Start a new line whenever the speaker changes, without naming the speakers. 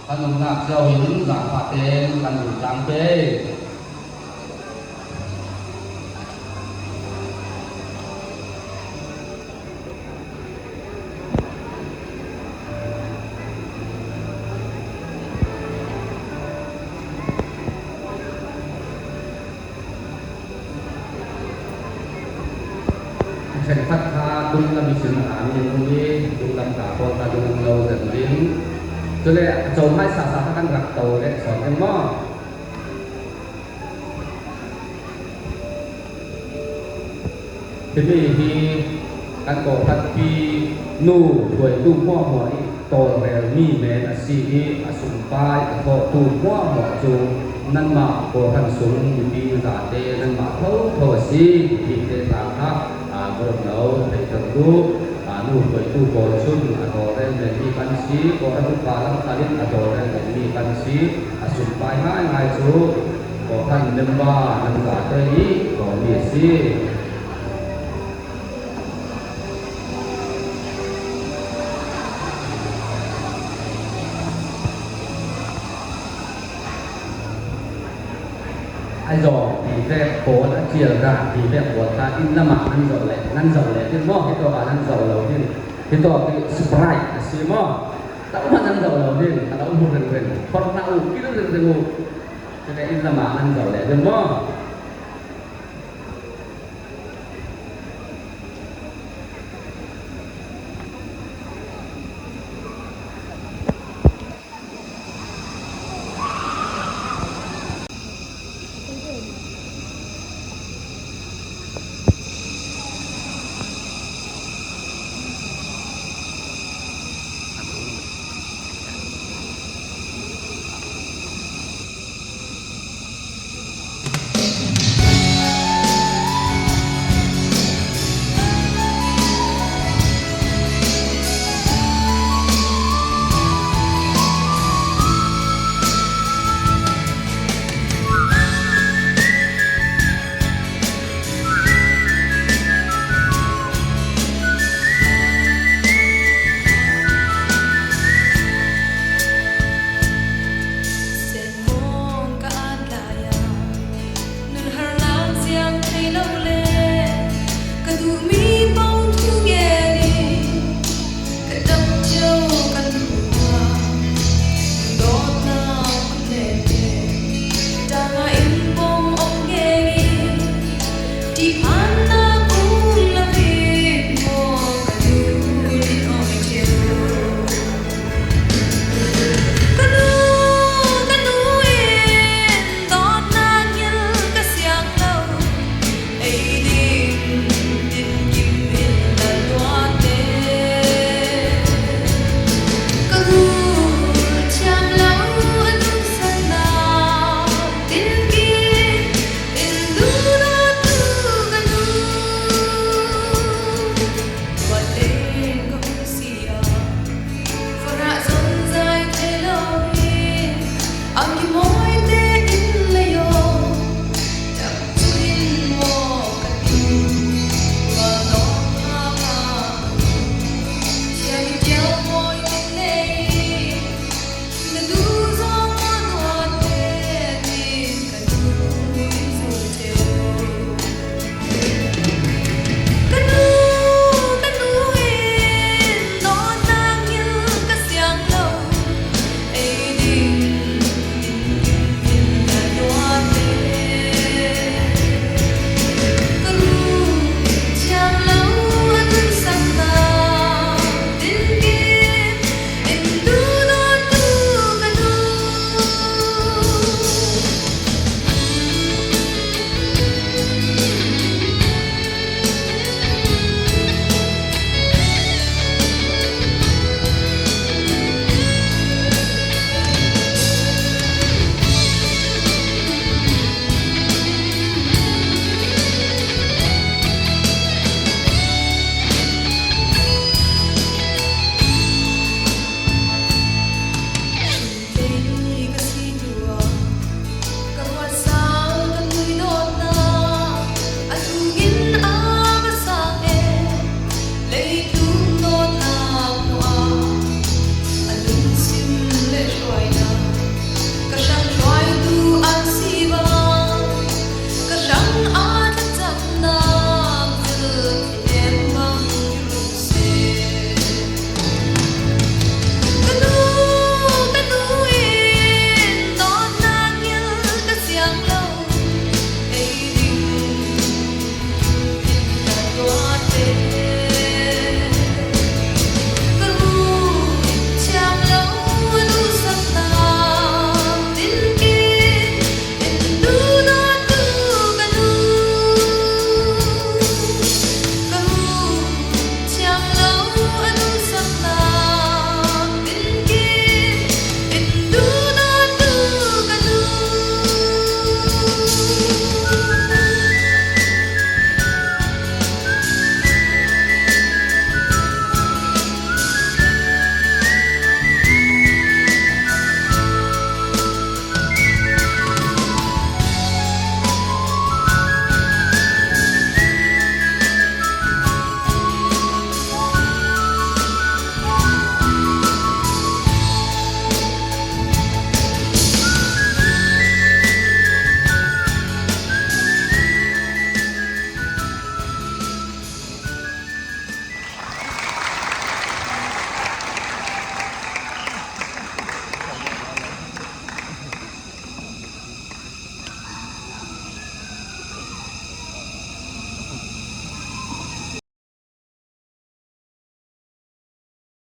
Kan umnak cio in zaangfah tein kan lut tlang te. Ṭhenkhat kha dunglam in a rami an um i dunglam ta pawl kha dunglam lo deuh ding. Cule a co hmaisa sa kha kan rak to le sawn ding maw? Timi hi kan kawhhranpi nu hruaitu hmuahhmuah i tawlrelmi men a si i a sungpai a thawhtu hmuahhmuah cu nanmah kawhhran sung mipi zate nanmah thotho a si ti te tlang kha ruat lo theihter duh. Nu hruaitu pawl cun a tawlrel menmi kan si, kawhhran upa lamkal in a tawlrel menmi kan si. A sungpai ngaingai cu kawhhran member nan zate i tawlmi a si. A zaw ti vek pawl a ṭial dah ti vek pawl kha inn lam ah nan zoh le nan zoh le tin maw hi tawk ah nan zoh lo din hi tawk hi Sprite a si maw tak hmanh nan zoh lo din a lo hmu ringring phor hlah u kil ringring u cule inn lam ah nan zoh le din maw.